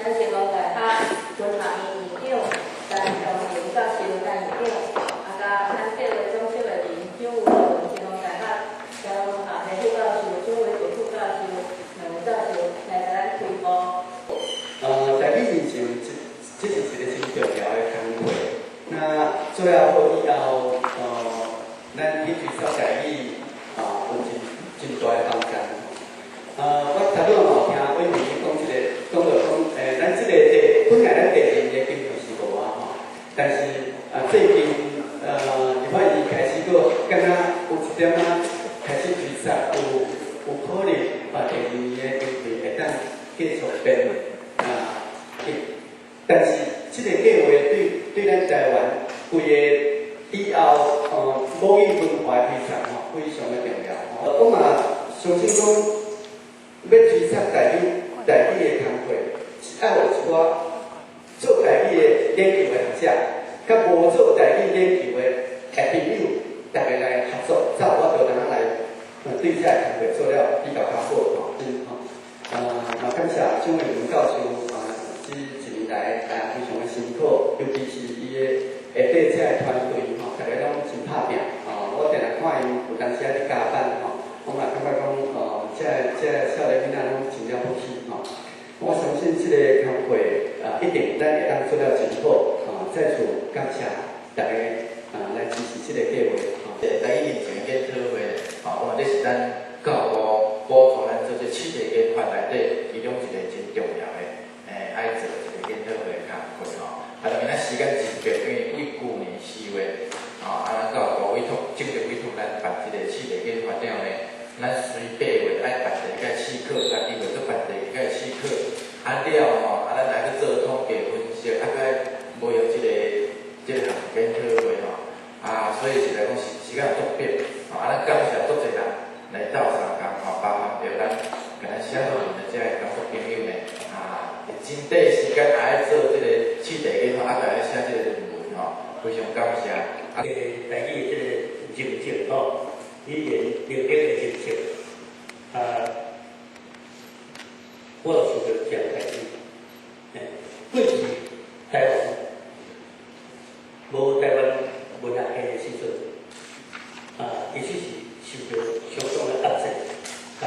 咱成功大學文學院院長陳長林教授，陳院長，啊，佮咱德的總協的林張文成功大學台灣文學系副教授張偉傑副教授，兩位教授來共咱開幕。台語認證，這是一個真重要的工課。那做了好以後，咱去推廣台語啊，有真真大的幫助。我頭拄仔嘛有聽委員講一個，講著講，咱這個第本來咱第二年的經費是無啊吼，但是啊最近立法院開始閣敢若有一點仔開始推捒，有可能把第二年的經費會當繼續變啊，但是這個計劃對咱台灣規個以後母語文化的推廣吼，非常的重要。我嘛相信講，欲推廣台語的工課，是愛有一寡做台語的研究的學者，佮無做台語研究的朋友，逐家來合作，才有法度通來對這个工課做了比較較好吼。真吼，嘛感謝張偉文教授啊，這一年來啊非常的辛苦，尤其是伊的下底這个團隊吼，逐家攏真拍拚吼。我定定看𪜶有當時仔佇加班吼，我嘛感覺講，這个少年囡仔攏真了不起吼。我相信這個工課啊，一定咱會當做了真好，吼。再次感謝大家啊來支持這個計劃。吼。台語認證研討會，吼，我這是咱教育部補助咱做這試題研發內底其中一個真重要的，愛做一個研討會的工課吼。啊，當然咱時間真迫，因為為舊年4月，吼，啊，咱教育部委託，正式委託咱辦這個試題研發了呢，咱隨8月愛辦第二屆試考，12月閣辦第二屆試考，啊了吼，啊咱來去做統計分析，啊閣無用這個項研討會吼，啊，所以是來講是時間足迫，吼，啊，咱感謝足濟人來鬥相共吼，包含著咱共咱寫論文的這个工作朋友呢，啊，真短時間愛做這個試題研發，啊，閣愛寫這個論文吼，非常感謝。啊，台語的這個認證吼，語言能力的認證，啊，我就想著這項代誌。過去台灣無台灣文學系的時陣，啊，其實是受著相當的壓制佮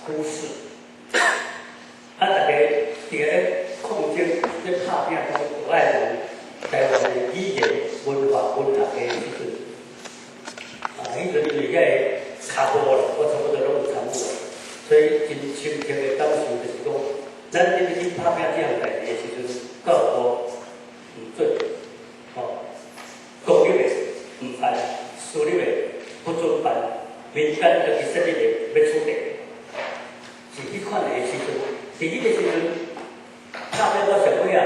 忽視。啊，大家佇咧抗爭、咧拍拚講愛有台灣的語言文化文學的時陣，啊，彼陣因為遐个跤步啦，我差不多攏有參與，所以真深刻的感受就是講，咱佇咧去拍拚這項代誌的時陣，教育部毋准，吼，公立的毋辦，私立的不准辦，民間家己設立的欲取締，是彼款的時陣。佇彼個時陣，拍拚到上尾啊，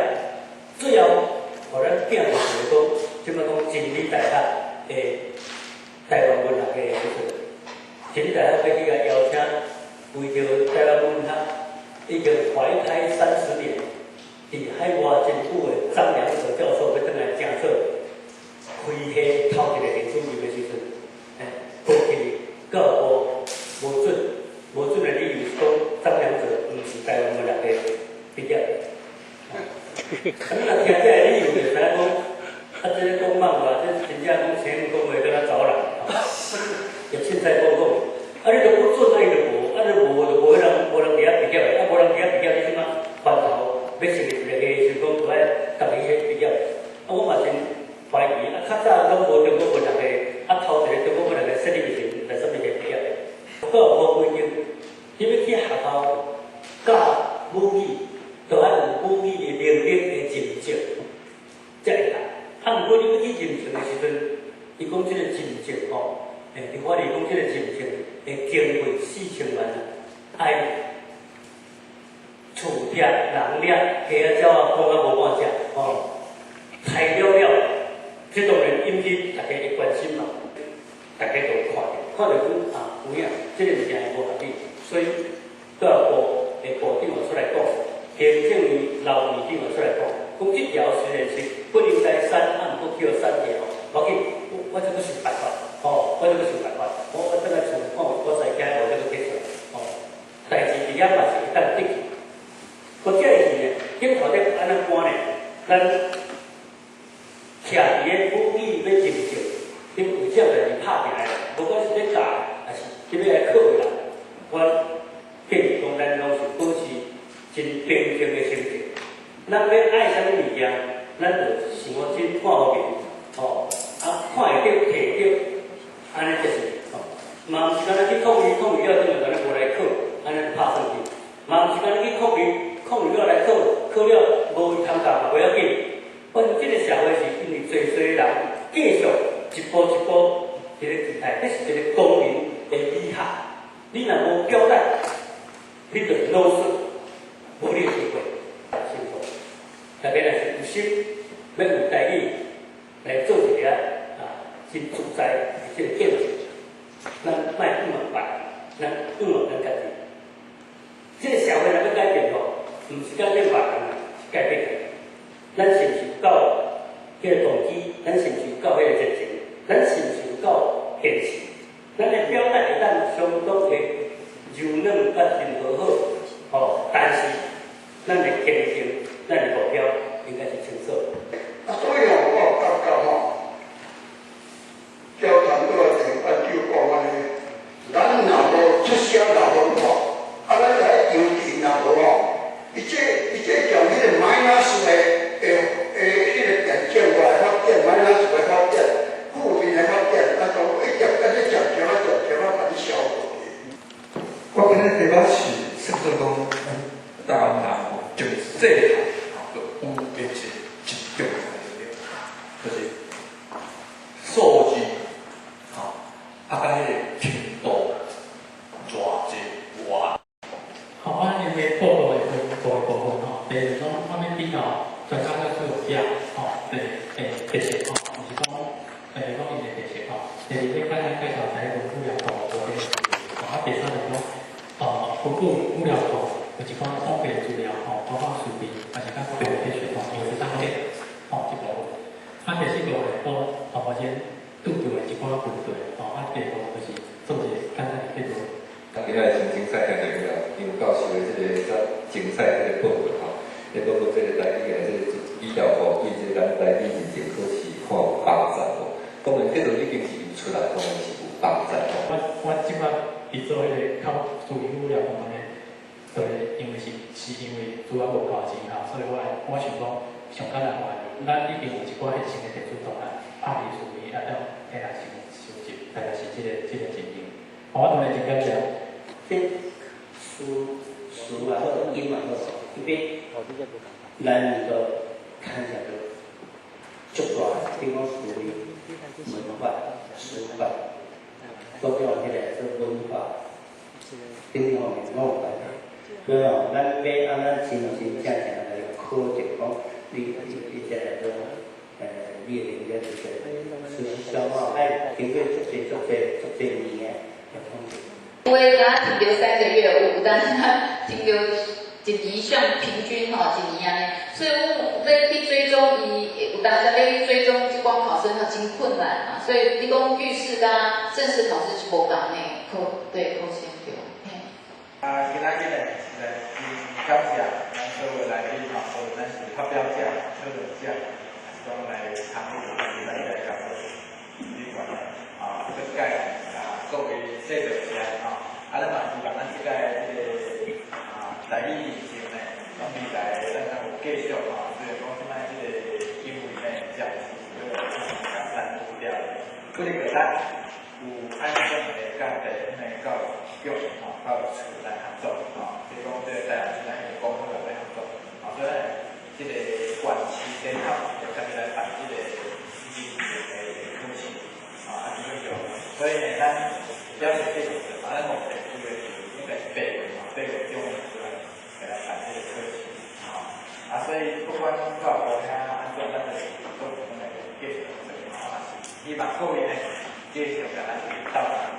最後予咱拼著一個講，這擺講真理大學的台灣文學的時陣，真理大學欲去共邀請，為著台灣文學已經懷胎30年，佇海外真久的張良澤教授欲轉來正做開系頭一個系主任的時陣，過去教育部無准，無准的理由是講張良澤毋是台灣文學的畢業。啊，你若聽這個理由，就知影講，啊，這個講夢話，這真正講前講話敢若走人，就凊彩講講。啊，你都不准，啊，伊就無，啊，你無就無彼人，無人佇遐畢業的，啊，無人佇遐畢業，你這擺翻頭欲成立一個系，是講著愛共伊彼畢業。啊，我嘛真懷疑，啊，較早攏無中國文學系，啊，頭一個中國文學系設立的時陣，在啥物系畢業的？教育部規定，你欲去學校教母語，著愛有母語的能力的認證，才會當。啊，毋過你欲去認證的時陣，伊講這個認證吼，立法院講這個認證的經費4000萬啊，愛厝掠人掠，雞仔鳥仔講啊無半隻，吼，刣了了，這當然引起大家的關心嘛，大家都有看著，看著講啊，有影，這個物件會無合理，所以教育部的部長就出來講，行政院劉院長就出來講，講這條雖然是不應該刪，啊，毋過叫刪掉，無要緊，我這閣想辦法，吼，我這閣想辦法，我轉來厝看我使驚無這閣提出來，吼，代誌佇遐嘛是會當得去。閣這個是呢，咱徛佇咧母語欲認證，恁為這代誌拍拼的，無管是咧教，抑是欲來考的人，我建議講，咱攏是保持真平靜的心情。咱欲愛啥物物件，咱就想講真看予明，吼，啊，看會著、提著，按呢就是吼。嘛毋是干焦去抗議，抗議了轉來敢若無來考，按呢就拍算去。嘛毋是干焦去抗議，抗議了來考，考了無伊通教嘛袂要緊。反正這个社會是因為濟濟人繼續一步一步佇咧期待，這是一個公民的美學。你若無表達，你就老實，無你的機會。辛苦，大家若是有心欲為台語來做一個啊，真自在的這個見證，咱莫向望別，咱向望咱家己。這个社會若欲改變吼，毋是改變別人，是改變家己。咱是毋是有夠彼个動機？咱是毋是有夠彼个熱情？咱是毋是有夠堅持？咱的表達會當相當的柔軟佮真和好，吼！但是咱的堅定，咱的目標應該是清楚。啊，所以吼，我有感覺吼，交談過來前班長講按呢，咱若無出聲，若無看，啊，咱來游艇若無吼，伊這將彼個 minus 的彼個辯證來發展，minus 來發展，負面來發展，啊，都一點按呢漸漸啊漸漸啊，共你消過去。我今日題目是算做講，台灣人吼，從細漢吼，就有的一個真重要的，就是數字吼，啊，佮彼個程度偌濟偌。好，我因為報告的分五個部分吼，第一就是講，我欲比較專家甲教育者吼的特色吼，毋是講講𪜶的特色吼。第二，欲簡單介紹台語語料庫無的，吼，啊，第三就是講，根據語料庫有一寡統計資料吼，包括數據，抑是較特別的系統，有適當的吼，這部分。啊，第四個就是講，目前拄著的一寡問題，吼，啊，第五就是做一個簡單的結論。啊，今仔日真精彩，聽著楊教授的這个遮精彩這个報告吼，咧報告這个台語的這个語料庫對這个咱台語認證考試看有幫助無？當然結論已經是有出來，當然是有幫助吼。我這擺佇做彼个考注意語料庫呢，就是因為是因為資料無夠錢吼，所以我想講上簡單話，咱已經有一寡現成的電子檔案，拍佇書面啊，當摕來收集，大概是這個情形。我當然真感謝。這詞詞也好，音也好，特別難度牽涉到足大，比如講思維、文化、司法，各種彼个做文化等等方面攏有關係。所以吼，咱欲按怎真真正正來考證講，你這來做，你的能力就是實際上吼，愛經過足濟足濟足濟年的統計。因為敢若停留3個月有，但是他停留一年上平均吼一年按呢，所以阮欲去追蹤伊，有當時欲去追蹤這寡考生，真困難嘛。所以你講預試佮正式考試是無仝的，考對考試對。啊，今仔日呢，實在真感謝咱所有來賓吼，無論咱是發表者、討論者，抑是講來參與，咱來甲語團啊，各界啊各位製作者吼，啊，咱嘛希望咱這屆這个啊台語認證呢，攏未來咱通有繼續吼，雖然講這擺這個經費呢，暫時是欲共刪除掉，不過咱有按怎的佮地方的教育局吼、教育處來合作吼，比如講這個台南市咱個講好來合作，吼，所以咱這個縣市聯合就開始來辦這個認證的考試，吼，啊，基本上，所以呢，咱表示繼續做，啊，咱目前規劃應該是8月嘛，8月中出來來辦這個考試，吼，啊，所以不管教育部遐按怎，咱就是都來繼續做，啊，希望各位呢繼續共咱鬥。